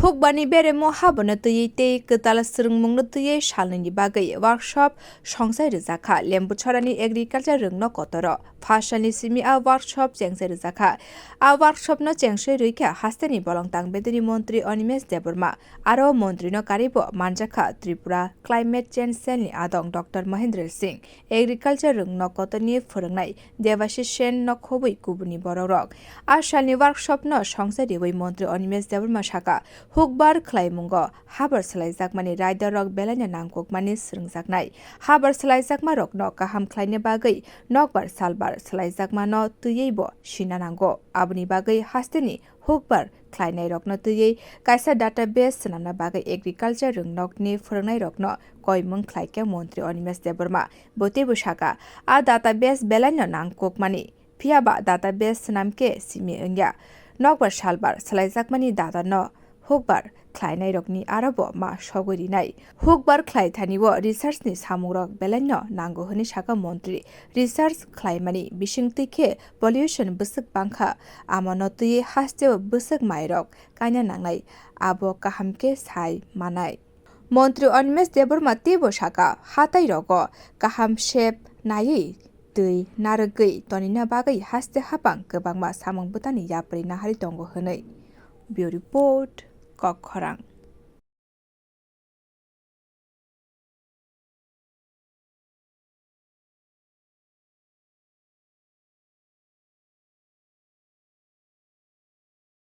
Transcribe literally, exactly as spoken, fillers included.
Phukbarni beremo haborno twiwi tei kwtal swrwngmungno twiwi salnwini bagwi workshop songsai rwjakha Lembuchorani agriculture rwngno kotoro. Phasalni simi a workshop chengsai rwjakha. A workshopno chengsai rwikha hasteni bolongtang bedeni montri Animesh Debbarma. Aro montrino karibo manjakha Tripura Climate Change Cellni adong Doctor Mahendra Singh, agriculture rwngno kotorni phwrwngnai Debashish Sen no khobwi kubuni borokrok. A salni workshopno songsai rwui montri Animesh Debbarma sakha, hukbar khlaimungo habar swlaijakmani raidarrok belaino nangkukmani swrwngjaknai. Habar swlaijakmarokno kaham khlaina bagwi nokbar salbar swlaijakmano twiwi bo sina nango. Aboni bagwi hasteni hukbar khlainairokno twiwi kaisa database swnamna bagwi agriculture rwngnokni phwrwngnairokno koimung khlaikha montri Animesh Debbarma. Bo teibo sakha, a database belaino nangkukmani. Phiyaba database swnamkhe simi wngya. Nokbar salbar swlaijakmani datano hukbar khlainairokni arobo ma sogwi rinai. Hukbar khlaithanio researchni samungrok belaino nango hwnwi sakha montri. Research khlaimani bisingtwi khe pollution bwswk bangkha, amano twiwi hasteo bwswk mairok kaina nangnai, abo kaham khe sai manai. Montri Animesh Debbarma teibo sakha, hatai rogo kaham sep naiwi twi narwgwi tonina bagwi haste hapang kwbangma samung bwtani yapri nahari tongo hwnwi. Bureau Report, Kokkhorang.